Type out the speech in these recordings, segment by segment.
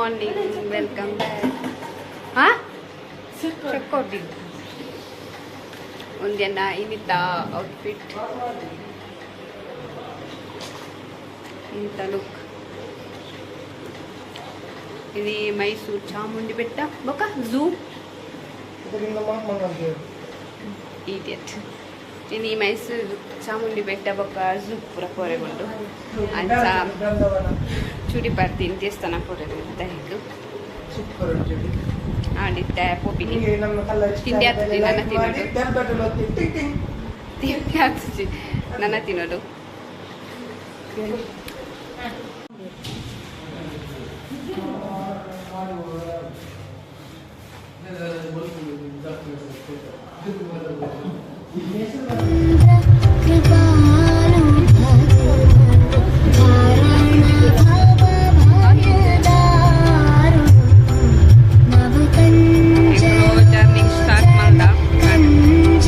Morning, welcome back. ಹಾಂ, checkout. ಒಂದೆನ್ನ ಇನ್ನಿತ್ತ outfit, ಇಂಥ look. ಇದು ಮೈಸೂರು ಚಾಮುಂಡಿ ಬೆಟ್ಟ ಬೊಕ ಝೂ. ಈಡಿಯಟ್. ಇನಿ ಮೈಸೂರು ಚಾಮುಂಡಿ ಬೆಟ್ಟ ಬೊಕ್ಕ ಝೂ ಪೂರ ಪೋರೆಗುಂಡು. ಅಂಚ ಚೂಡಿ ಪಾಡ್ದಿನ ದೇವಸ್ಥಾನ ಪೋರೆಗುಂಡು ದಹಿಕ್. ಆಂಡಿತ್ತೆ ಪೋಪಿನಿ. ತಿಂಡಿ ಆತುಜಿ, ನನ್ನ ತಿನ್ನೋದು. ತಿಂಡಿ ಆತುಜಿ, ನನ್ನ ತಿನ್ನೋದು. ಕೃಪಾಲು ಭಗವಾನ್ ಭವ ನವಕಂಜ ಜರ್ನಿ ಸ್ಟಾರ್ಟ್ ಮಾಡ್ದ. ಕಂಜ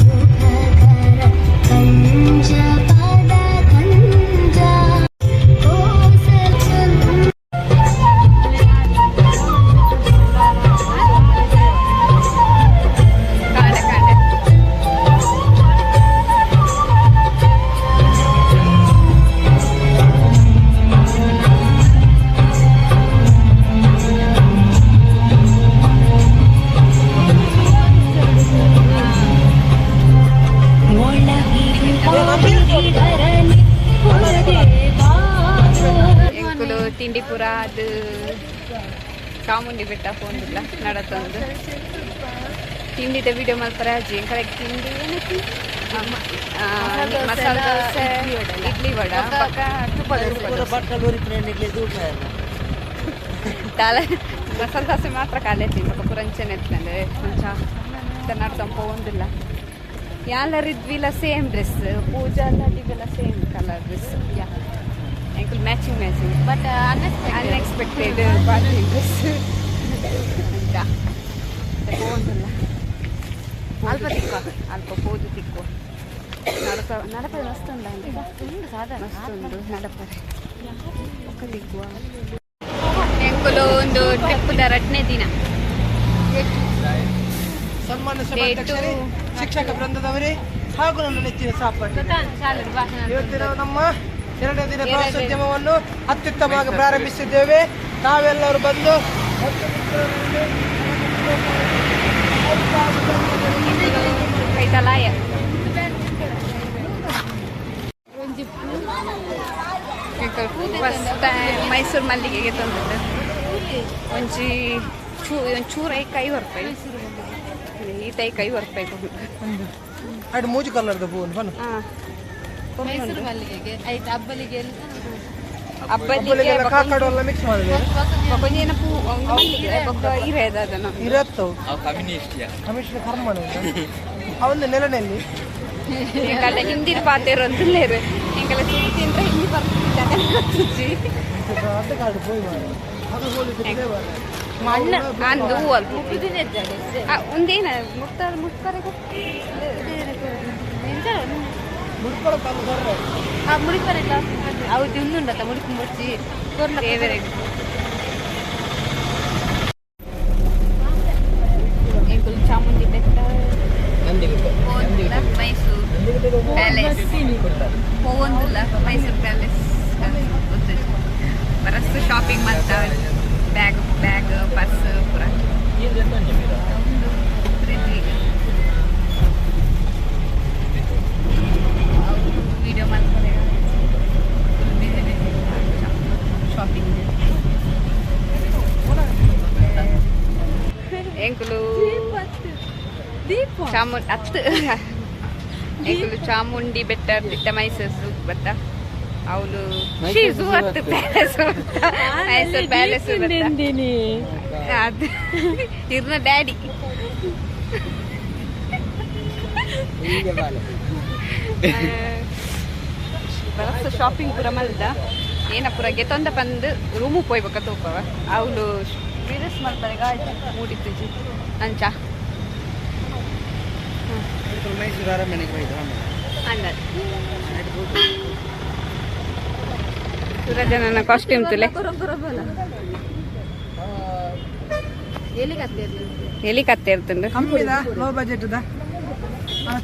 ಮುಖಕರ ಕಂಜ ಪದ ಕಂಜ ಕೋಸಚಂದ್ರ. ಕಾಂಡೆ ಕಾಂಡೆ. ಎಂಕುಲು ತಿಂಡಿಪುರ ಅದು ಚಾಮುಂಡಿ ಬೆಟ್ಟ ಫೋನ್ದಿಲ್ಲ ನಡತೊಂದು. ತಿಂಡಿದ ವಿಡಿಯೋ ಮಲ್ಪರ ಅಜ್ಜಿ ಕರೆಕ್ಟ್. ತಿಂಡಿ ಏನಕ್ಕೆ? ಮಸಾಲೆ ದೋಸೆ, ಇಡ್ಲಿ ವಡ, ಪಕ್ಕ ತುಪ್ಪ ದೋಸೆ. ದಾಲ ಮಸಾಲೆ ದೋಸೆ ಮಾತ್ರ ಖಾಲಿ ಐತಿ. ಬೊಕ ಪುರಂಚನೆ ಎತ್ತಂಡೆ ಒಂಚ ನಡ್ತೊಂದು ಪೋವೊಂದಿಲ್ಲ. ಯಾಲರಿದ್ವಿಲ ಸೇಮ್ ಡ್ರೆಸ್, ಪೂಜಾ ಇವೆಲ್ಲ ಸೇಮ್ ಕಲರ್ ಡ್ರೆಸ್. ಯಾ, ಎಂಕುಲು matching matching. But unexpected party dress ಅಂತ ಪೋವೊಂದಿಲ್ಲ. ಅಲ್ಪ ತಿಕ್ಕುವ, ಅಲ್ಪ ಪೋದು ತಿಕ್ಕುವ. ನಡಪ ನಡಪ ಮಸ್ತ್ ಉಂಡ, ಮಸ್ತ್ ಉಂಡು ನಡಪರೆ. ಒಕ್ಕ ತಿಕ್ಕುವ. ಎಂಕುಲು ಒಂದು ಟ್ರಿಪ್ದ ರಡ್ನೇ ದಿನ. ಸನ್ಮಾನ್ಯ Day ಸಭಾಧ್ಯಕ್ಷರೇ, two. ಶಿಕ್ಷಕ ವೃಂದದವರೇ ಹಾಗೂ ನನ್ನ ನೆಚ್ಚಿನ ಸಹಪಾಠಿ, ಇವತ್ತಿನ ನಮ್ಮ ಎರಡನೇ ದಿನ ಪ್ರವಾಸೋದ್ಯಮವನ್ನು ಅತ್ಯುತ್ತಮವಾಗಿ ಪ್ರಾರಂಭಿಸಿದ್ದೇವೆ. ತಾವೆಲ್ಲರೂ ಬಂದು ಮತ್ತು ಕೈತಲಾಯ. ಫಸ್ಟ್ ಟೈಮ್ ಮೈಸೂರು ಮಲ್ಲಿಗೆಗೆ ತಂದದ್ದು. ಒಂಜಿ ಚೂ ಒಂಚೂರು ಐಕ್ 50 ರೂಪಾಯಿ, ಈತ ಐಕ್ 50 ರೂಪಾಯಿ. ಅಡು ಮೂಜು ಕಲರ್ದ ಹೂವನ್ನು ಬನ್ನಿ. ಹಾಂ. ಮೈಸೂರು ಮಲ್ಲಿಗೆಗೆ ಆಯ್ತು, ಅಬ್ಬಲಿಗೆ. ಅಬ್ಬಲಿಗೆ. ಅಬ್ಬಲಿಗೆಲ್ಲ ಕಾಕಡ ಎಲ್ಲ ಮಿಕ್ಸ್ ಮಾಡಿದೆ. ಬೊಕೊಂಜಿ ಏನ ಪೂ ಒಂದು ಮಲ್ಲಿಗೆ ಬೊಕ್ಕ ಇರೇದ ಅದನ್ನು. ಇರತ್ತವು ಕಮಿಷನ್ ಕರ್ಮಣ ಅವನ ನೆಲನೆಲ್ಲಿ. ಎಂಕಲ್ಲ ಹಿಂದಿನ ಪಾತೆರೊಂದುಲ್ಲೇರು. ಎಂಕಲ್ಲ ಸುರು ತಿಂದ್ರೆ ಹಿಂದಿ ಬರ್ತಿದ್ದಾನೆ ಗೊತ್ತುಜ್ಜಿ. ಅಡ್ಡ ಕಾಡು ಪೋಯಿ ಮಾರ್ರೆ. ಅದು ಹೋಲಿಕ್ಕೆ ಮಾರ್ರೆ. ಅಂದು ಹೂ ಅಲ್ಪ ಒಂದೇನ ಮುಟ್ಟ ಮುಟ್ಪರೆ. ಮುಡ್ಕೊಳ ಕಲ್ಲು ಬರ್ರೆ. ಆ ಮುಡಿಪರೆಲ್ಲ ಅವು ತಿಂದುಂಡತ್ತ ಮುಡಿಪು ಮುಡ್ಚಿ. ದೇವರಿಗೆ ಎಂಕುಲು ಚಾಮುಂಡಿ ಬೆಟ್ಟ ಪೋವೊಂದುಲ್ಲ, ಮೈಸೂರು ಪ್ಯಾಲೇಸ್ ಪೋವೊಂದುಲ್ಲ. ಮೈಸೂರು ಪ್ಯಾಲೇಸ್ ಗೊತ್ತು. ಬರಸ್ತು ಶಾಪಿಂಗ್ ಮಲ್ತ, ಬ್ಯಾಗ್ ಬ್ಯಾಗ್ ಪರ್ಸ್ ಪೂರ ರೆಡಿ. ವಿಡಿಯೋ ಮಲ್ಪರೆ ಫುಲ್ ಬಿಸಿ ಬಿಸಿ ಶಾಪಿಂಗ್. ಎಂಕುಲು ಚಾಮುಂಡಿ ಹತ್ತು ಎಂಕುಲು ಚಾಮುಂಡಿ ಬೆಟ್ಟ ದಿಟ್ಟ ಮೈಸೂರು ಬತ್ತ. ಅವಳು ಝೂ ಹತ್ತು ಪ್ಯಾಲೇಸ್, ಮೈಸೂರು ಪ್ಯಾಲೇಸ್. ಅದು ಇರ್ನ ಡ್ಯಾಡಿ. ಬರಸ್ತು ಶಾಪಿಂಗ್ ಪೂರ ಮಲ್ದ. ಏನ ಪೂರ ಗೆತೊಂದ ಪಂದ್ ರೂಮು ಪೋಯ್ಬೇಕ ತೂಪವ. ಅವಳು ವೀಡಿಯೋಸ್ ಮಲ್ಪರೆಗ ಮೂಡಿತ್ತುಜಿ ಅಂಚ. ಮೈಸೂರು ಅರಮನೆಗೆ ಹೋಯ್ತು. ಅಂದ ಸೂರಜನ ಕಾಸ್ಟ್ಯೂಮ್ ತುಲೆ. ಎಲ್ಲಿ ಕತ್ತೆ ಇರ್ತುಂಡು ಕಮ್ಮಿದ ಲೋ ಬಜೆಟ್ ದ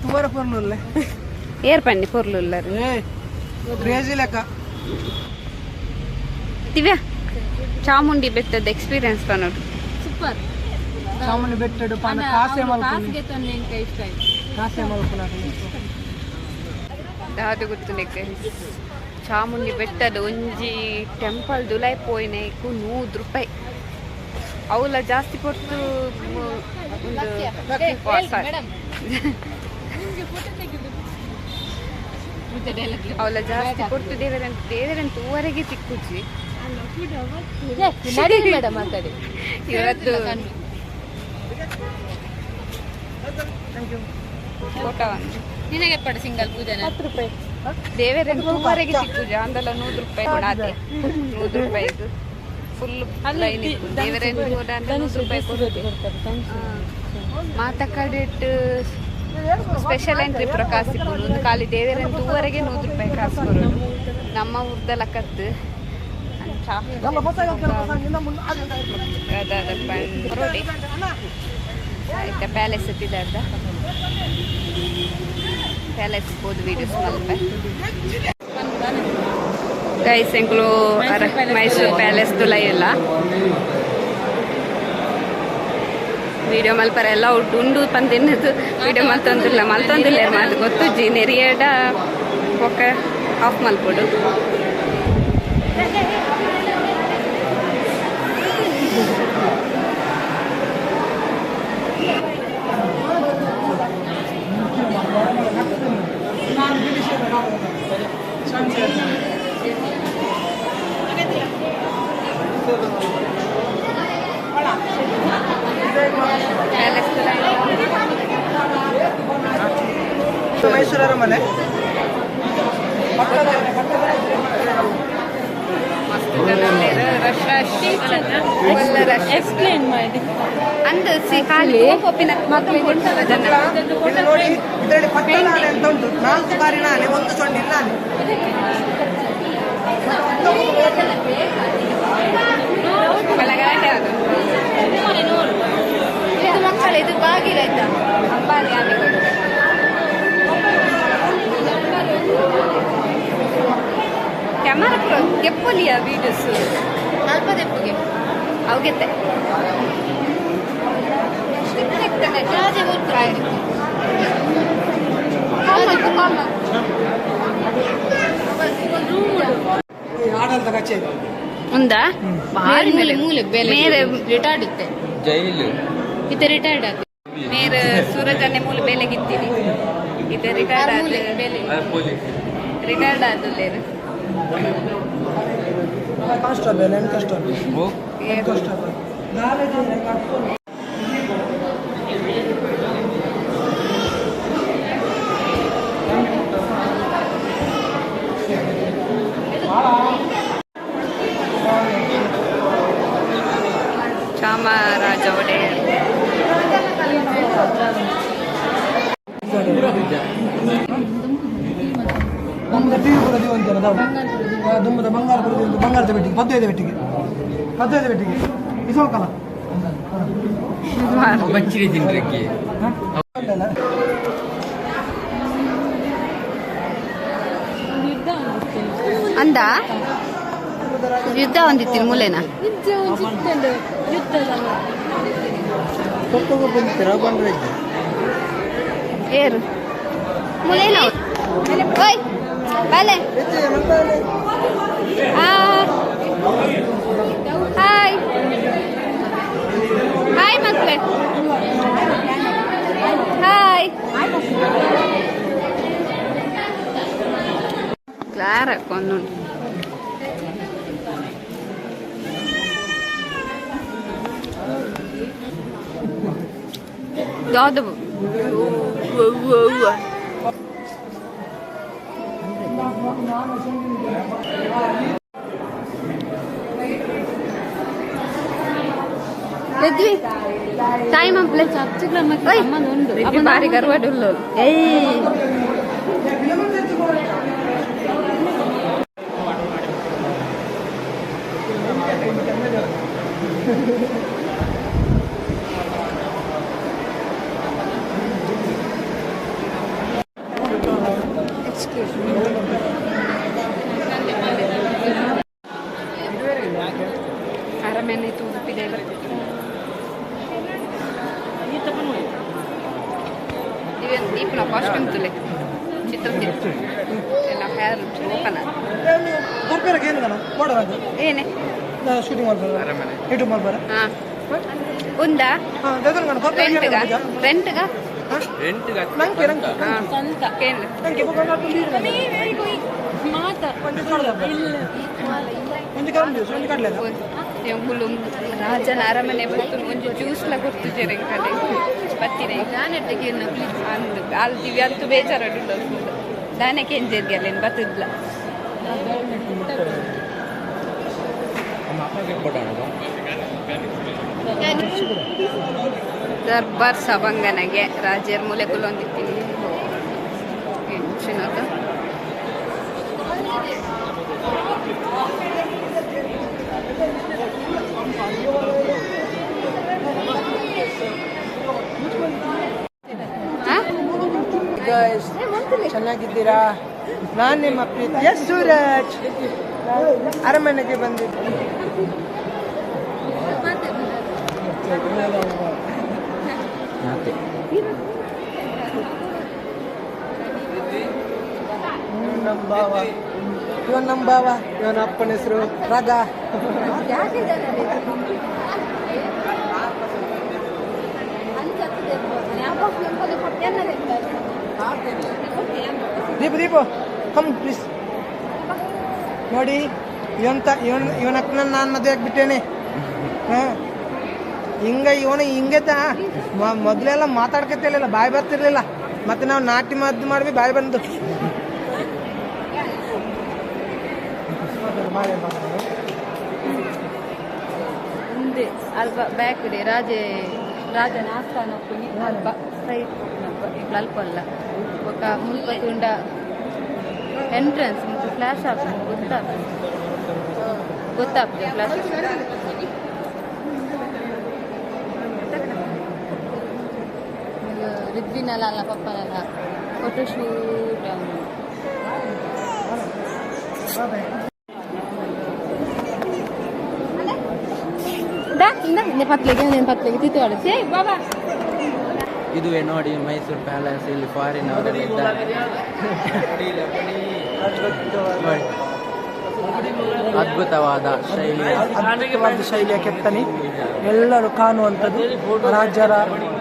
ತೂವರ ಪೊರ್ಲು ಏರ್ ಪನ್ನಿ ಪೊರ್ಲು ಉಲ್ಲರು ಕ್ರೇಜಿ ಲೆಕ್ಕ ದಿವ್ಯಾ ಚಾಮುಂಡಿ ಬೆಟ್ಟದ ಎಕ್ಸ್ಪೀರಿಯನ್ಸ್ ಪನ್ನೋಡು ಸೂಪರ್ ಚಾಮುಂಡಿ ಬೆಟ್ಟಡು ಪಾನ ಕಾಸೆ ಮಲ್ಪುನಿ ಇಷ್ಟ ಆಯ್ತು ಕಾಸೆ ಮಲ್ಪುನ ದಾದ ಗೊತ್ತುನೆಕ್ ಚಾಮುಂಡಿ ಬೆಟ್ಟದ ಒಂಜಿ ಟೆಂಪಲ್ ದುಲೈ ಪೋಯಿನೈಕು 100 ರೂಪಾಯಿ ಅವಲ ಜಾಸ್ತಿ ಪೊರ್ತು ಒಂದು ಅವಲ ಜಾಸ್ತಿ ಪೊರ್ತು ದೇವರಂತ ದೇವರಂತ ಊವರೆಗೆ ತಿಕ್ಕುಜಿ ಮೇಡಮ್ ಆ ಕಡೆ ಇವತ್ತು ಫೋಟೋ ನಿನಗೆ ಪಡ ಸಿಂಗಲ್ ಪೂಜೆ 10 ರೂಪಾಯಿ ದೇವರಂತ ಊವರೆಗೆ ತಿಕ್ಕುಜಿ ಅಂದಲ್ಲ 100 ರೂಪಾಯಿ ಕೊಡಾತೆ 100 ರೂಪಾಯಿದು ಫುಲ್ ಲೈನ್ ಇತ್ತು ದೇವರನ್ನು ಕೂಡ ಅಂದ್ರೆ 100 ರೂಪಾಯಿ ಕೊಡುತ್ತೆ ಮಾತ ಕಡೆಟ್ ಸ್ಪೆಷಲ್ ಎಂಟ್ರಿ ಪೂರ ಕಾಸು ಇಪ್ಪುಂಡು ಒಂದು ಖಾಲಿ ದೇವರನ್ನು ತೂವರೆಗೆ 100 ರೂಪಾಯಿ ಕಾಸು ಕೊಡೋದು ನಮ್ಮ ಊರ್ದ ಲಕ್ಕತ್ತು ಅಂಚ ರೋಡಿ ಆಯ್ತಾ ಪ್ಯಾಲೇಸ್ ಎತ್ತಿದಾರ್ದ ಪ್ಯಾಲೇಸ್ ಹೋದ ವೀಡಿಯೋಸ್ ಮಲ್ಪ ಗೈಸ್ ಎಂಕುಲು ಮೈಸೂರು ಪ್ಯಾಲೇಸ್ ತುಲೈ ಇಲ್ಲ ವಿಡಿಯೋ ಮಲ್ಪರ ಎಲ್ಲ ಉಂಟು ಉಂಡು ಪಂತಿನ್ನದು ವಿಡಿಯೋ ಮಲ್ತೊಂದಿಲ್ಲ ಮಲ್ತೊಂದಿಲ್ಲ ಮಾತು ಗೊತ್ತುಜ್ಜಿ ನೆರಿಯಡ ಬೊಕ್ಕ ಆಫ್ ಮಲ್ಪೊಡು ಮೈಸೂರು ಅರಮನೆ ಮಸ್ತ್ ಜನ ಉಲ್ಲೆರ್ rush rush full rush explain ಮಾಡಿ ಅಂದ್ ಸಿ ಖಾಲಿ ಪೋಪಿನ ಮಕ್ಕಳು ಕೊಡ್ತಾರ ಜನ ಇದು ನೋಡಿ ಇದರಲ್ಲಿ ಪಟ್ಟ ನಾಲೆ ಅಂತ ಉಂಟು 4 ಬಾರಿ ನಾಲೆ ಒಂದು ಸೊಂಡಿಲ್ ನಾಲೆ ಗಲಾಟೆ ಅದು ಇದು ಮಕ್ಕಳ ಇದು ಬಾಗಿಲ ಆಯ್ತಾ ಅಂಬಾರಿ ಆನೆಗಳು ಕ್ಯಾಮರಾ ಪೂರ ಕೆಪ್ಪೊಲಿಯ ವೀಡಿಯೋಸ್ ಅಲ್ಪ ದೆಪ್ಪುಗೆ ಅವುಗೆತ್ತೆ ಆಡಳಿತ ಕಚೇರಿ ಉಂದಾ ಭಾರಿ ಮೂಲೆ ಮೂಲೆ ಬೇಲೆ ಮೇರೆ ರಿಟೈರ್ಡ್ ಇತ್ತೆ ಜೈಲು ಇತ್ತೆ ರಿಟೈರ್ಡ್ ಆತ ಮೇರೆ ಸೂರಜನ್ನೆ ಮೂಲ ಬೇಲೆಗಿತ್ತೀನಿ ಇದು ರಿಟೈರ್ಡ್ ಆದ ಬೇಲೆ ಪೊಲೀಸ್ ರಿಟೈರ್ಡ್ ಆದುಲ್ಲೇರು constable head constable head constable Chamaraja Wodeyar ದುಂಬದ ಟಿವಿ ಪೂರ ದಿವಂತೆಲ್ಲ ದಾವು ದುಂಬದ ಬಂಗಾರ ಪೂರ ದಿವಂತ ಬಂಗಾರದ ಬೆಟ್ಟಿಗೆ ಪದ್ದೈದ ಬೆಟ್ಟಿಗೆ ಪದ್ದೈದ ಬೆಟ್ಟಿಗೆ ಇಸೋಕಲ ಬಚ್ಚಿರಿ ತಿನ್ರಕ್ಕೆ ಅಂದ ಯುದ್ಧ ಹೊಂದಿತ್ತೀನಿ ಮೂಲೆನ ಏರು ಮೂಲೇನ ಓಯ್ ಬಾಲೆ ಹಾಯ್ ಹಾಯ್ ಮಕ್ಕಳೇ ಹಾಯ್ ಕ್ಲಾರ ಕೊಂದುಂಟು ದಾದ ರಿದ್ವಿ ಟೈಮ್ ಅಪ್ಲೆ ರಿದ್ವಿ ಬಾರಿ ಗರ್ವಡುಲ್ಲು ಏಯ್ ಪಿದೆ ಇವೇನು ದೀಪನ ಕಾಸ್ಟ್ಯೂಮ್ ತುಲೆ ಚಿತ್ರ ಎಲ್ಲ ಹೇರ್ ಓಪನ್ ಏನೇ ಶೂಟಿಂಗ್ ಮಾಡ್ಬಾರ ಯೂಟ್ಯೂಬ್ ಮಾಡ್ಬಾರ ಹಾಂ ఉందా రెంట్గా ರಾಜನ ಅರಮನೆ ಬತ್ತು ಒಂಜಿ ಜ್ಯೂಸ್ಲ ಗುರ್ತು ಕಡೆ ಬತ್ತಿನ ಅಂದು ಅಲ್ಲಿ ದಿವ್ಯ ಅಂತೂ ಬೇಜಾರು ದಾನೆ ಕೆಂಜೇರ್ಗೆ ಅಲ್ಲೇನು ಬತ್ತಿದ್ಲ ದರ್ಬಾರ್ ಸಭಾಂಗಣಗೆ ರಾಜರ ಮೂಲೆ ಕುಲೊಂದಿತ್ತೀನಿ ಎಂಚಿನದು ಚೆನ್ನಾಗಿದ್ದೀರಾ? ನಾನು ನಿಮ್ಮ ಪ್ರೀತಿಯ ಸೂರಜ್. ಅರಮನೆಗೆ ಬಂದಿದ್ದೆ. ನಮ್ಮ ಬಾವ, ಇವನ್ ನಮ್ಮ ಬಾವ, ಇವನ ಅಪ್ಪನ ಹೆಸರು ರಾಗ. ದೀಪ ದೀಪ ಕಮ್ ಪ್ಲೀಸ್. ನೋಡಿ ಇವನ್ ಇವನ ಅಕ್ಕನ ನಾನು ಮದುವೆ ಆಗ್ಬಿಟ್ಟೇನೆ. ಹಾಂ, ಹಿಂಗ ಇವನ ಹಿಂಗೆ ಮೊದಲೆಲ್ಲ ಮಾತಾಡ್ಕೊತಿರ್ಲಿಲ್ಲ, ಬಾಯಿ ಬರ್ತಿರ್ಲಿಲ್ಲ. ಮತ್ತೆ ನಾವು ನಾಟಿ ಮದ್ದು ಮಾಡ್ವಿ, ಬಾಯಿ ಬಂದು. ಮುಂದೆ ಅಲ್ಪ ಬ್ಯಾಕ್ ಇದೆ ರಾಜೆ ರಾಜನ ಆಸ್ಥಾನ ಅಲ್ಪ ಸ್ಟ್ರೈಟ್ ಅಲ್ಪ ಅಲ್ಲ ఒక ಮುಲ್ಪ ತುಂಡ ಎಂಟ್ರೆನ್ಸ್ ಮತ್ತು ಫ್ಲಾಶ್ ಆಗ್ತದೆ, ಗೊತ್ತಾಗ್ತದೆ ಗೊತ್ತಾಗ್ತದೆ ಫ್ಲಾಶ್. ರಿದ್ವಿನಲ್ಲ ಅಲ್ಲ ಪಪ್ಪನಲ್ಲ ಫೋಟೋ ಶೂಟ್. ಪತ್ಲೆಗೆ ತಿತ್ತೋಳೆ ಬಾಬಾ. ಇದುವೇ ನೋಡಿ ಮೈಸೂರು ಪ್ಯಾಲೇಸ್. ಇಲ್ಲಿ ಫಾರಿನ್ ಅವರೆಲ್ಲ ಇದ್ದಾರೆ ನೋಡಿ. ಅದ್ಭುತವಾದ ಶೈಲಿ, ಅದ್ಭುತವಾದ ಶೈಲಿಯ ಕೆತ್ತನೆ ಎಲ್ಲರೂ ಕಾಣುವಂಥದ್ದು. ರಾಜರ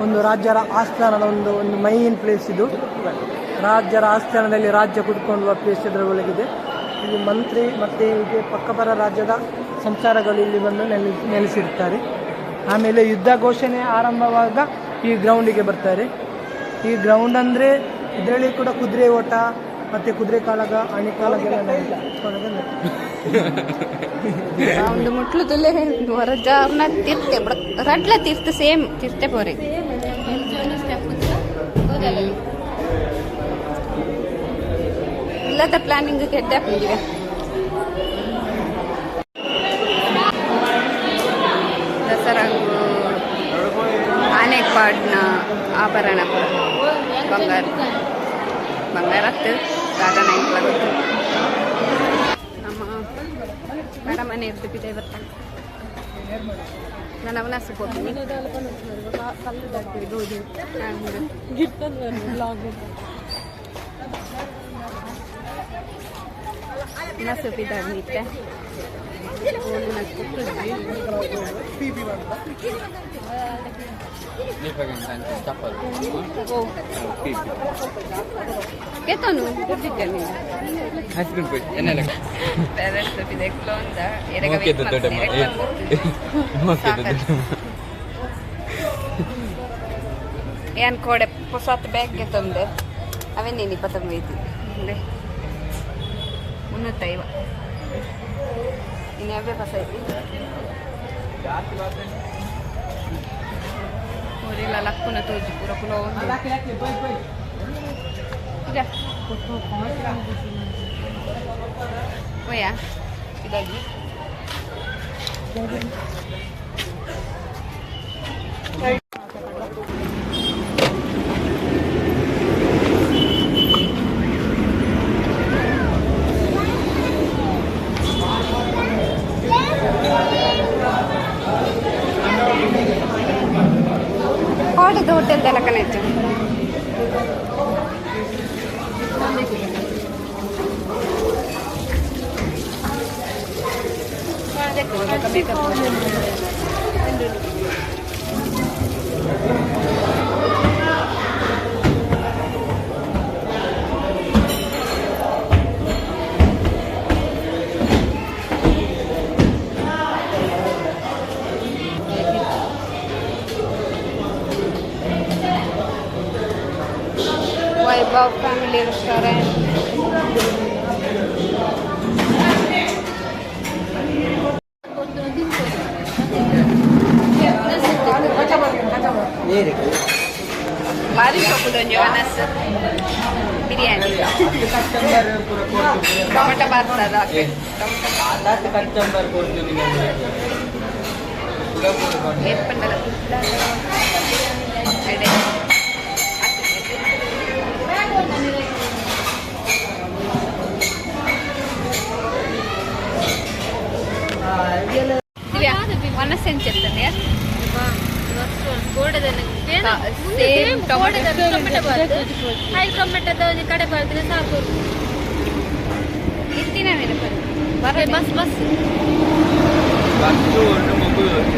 ಒಂದು ರಾಜ್ಯರ ಆಸ್ಥಾನದ ಒಂದು ಒಂದು ಮೈನ್ ಪ್ಲೇಸ್ ಇದು. ರಾಜ್ಯರ ಆಸ್ಥಾನದಲ್ಲಿ ರಾಜ್ಯ ಕುತ್ಕೊಳ್ಳುವ ಪ್ಲೇಸ್ ಇದರ ಒಳಗಿದೆ. ಇಲ್ಲಿ ಮಂತ್ರಿ ಮತ್ತು ಹೀಗೆ ಪಕ್ಕಪರ ರಾಜ್ಯದ ಸಂಚಾರಗಳು ಇಲ್ಲಿ ಬಂದು ನೆಲೆಸಿರ್ತಾರೆ. ಆಮೇಲೆ ಯುದ್ಧ ಘೋಷಣೆ ಆರಂಭವಾಗ ಈ ಗ್ರೌಂಡಿಗೆ ಬರ್ತಾರೆ. ಈ ಗ್ರೌಂಡ್ ಅಂದರೆ ಇದರಲ್ಲಿ ಕೂಡ ಕುದುರೆ ಓಟ ಮತ್ತು ಕುದುರೆ ಕಾಳಗ, ಆನೆ ಕಾಳಗ ಎಲ್ಲ. ಒಂದು ಮುಟ್ಲು ತುಲೆ ಹೊರಜಾರ್ನ ತೀರ್ತೆ ರಡ್ಲ ತೀರ್ಥ ಸೇಮ್ ತೀರ್ತೆ ಪೋರೆ. ಇಲ್ಲದ ಪ್ಲಾನಿಂಗ್ ಕೆಟ್ಟ ದಸರಾ ಆನೆ ಪಾಡ್ನ ಆಭರಣ ಬಂಗಾರ ಬಂಗಾರ ಸಾಧನ ಗೊತ್ತು. ನಮ್ಮ ಅರಮನೆ ಇರ್ತಿದೆ ಬರ್ತಾನೆ. ನಾನು ಅವನ ಹೋಗ್ತೀನಿ. ನಸುಪಿದಾಗ್ನಿತ್ತೆ ಏನ್ ಕೋಡೆ ಪೊಸಾತ್ ಬ್ಯಾಗ್ ತಂದೆ ಅವೇನೇನು ಇಪ್ಪತ್ತೊಂಬೈತಿ ಮುನ್ನೂತ್ತೈವ ಇನ್ಯಾವೇ ಬಸ್ ಐತಿ ಊರಿಲ್ಲ ಲಕ್ಕುನ ತೋಜಿ ಪೂರ ಕುಲ ಈಗ ಓಯಾ ಇದಾಗಿ ಕೋಟದ ಹೋಟೆಲ್ ದಲಕನೆ. Vaibhav family restaurant. ಬಾರಿ ಸೊಪ್ಪುದೊಂಜಿ ಒನಸ್ ಬಿರಿಯಾನಿ ಟೊಮೆಟೊ ಬಾತ್ ಅದ. ಕಚ್ಚಂಬರ್ ಕೊಡ್ತೀನಿ. ಏಪಂಡಲ ಎಡೆ. ದಿವ್ಯಾ, ಒನಸ್ ಎಂಚೆತ್ತದೆ? Same tomato. ಟೊಮೆಟೊ ಬಾತ್, ಐದು ಟೊಮೆಟೊದ ಒಂಜಿ ಕಡೆ ಬಾರ್ದಿನ ಸಾಕು. ಇತ್ತಿನ ಮೇಲೆ ಬರ. ಬಸ್ ಬಸ್.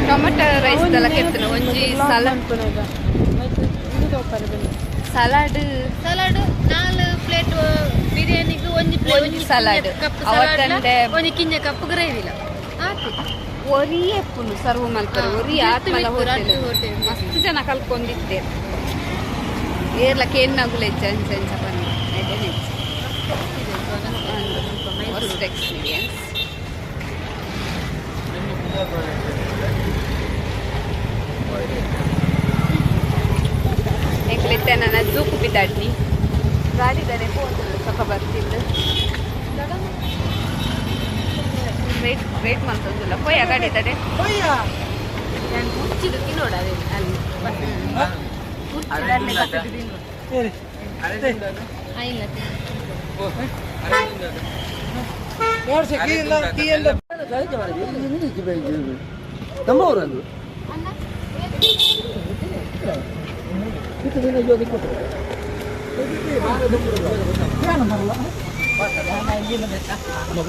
ಟೊಮೆಟೊ ರೈಸ್ ದಲ ಕೆತ್ತನ ಒಂಜಿ ಸಲಾಡ್ ಸಲಾಡ್. ಸಲಾಡ್ ನಾಲ್ ಪ್ಲೇಟ್ ಬಿರಿಯಾನಿಗ್ ಒಂಜಿ ಪ್ಲೇಟ್. ಒಂಜಿ salad. Cup. ಅವತ್ತಂದೆ ಒಂಜಿ ಕಿಂಜ ಕಪ್ ಗ್ರೇವಿಲ ಆತು. ಒರಿ ಎಪ್ಪುನು ಸರ್ವ್ ಮಲ್ಪರೆ ಒರಿ ಆತ್ಮಲ ಹೋಟೆಲ್ ಹೋಟೆಲ್. ಹೋಟೆಲ್. ಮಸ್ತ್ ಜನ ಕಲ್ಕೊಂದಿತ್ತೆ. ಏರ್ಲ ಕೇನ್ನಾಗುಲ ಹೆಚ್ಚ ಅಂಚ ಅಂಚ ಬನ್ನಿ. First experience. ಎಂಕ್ಲಿತ್ತೆ ನನ್ನ ಜೂಕು ಬಿದ್ದಾಡ್ನಿ ಗಾಡಿ ದಾರೆ ಪೋಂದು ಸ್ವಲ್ಪ ಬರ್ತಿದ್ದು. ವೇಟ್ ವೇಟ್ ಮಂತೊಂದುಲ್ಲ ಪೋಯ ಗಾಡಿ ದಾರೆ. ಮುಚ್ಚಿದು ತಿನ್ನೋಡ ಅದೇ ಅಲ್ಲಿ. ಹೇಳಿ. ಇಲ್ಲ. ಎರಡು ಕೀ ಇಲ್ಲ, ಕೀ ಎಲ್ಲ. ನಮ್ಮವರನ್ನು ಏನು ಬರಲ್ಲ.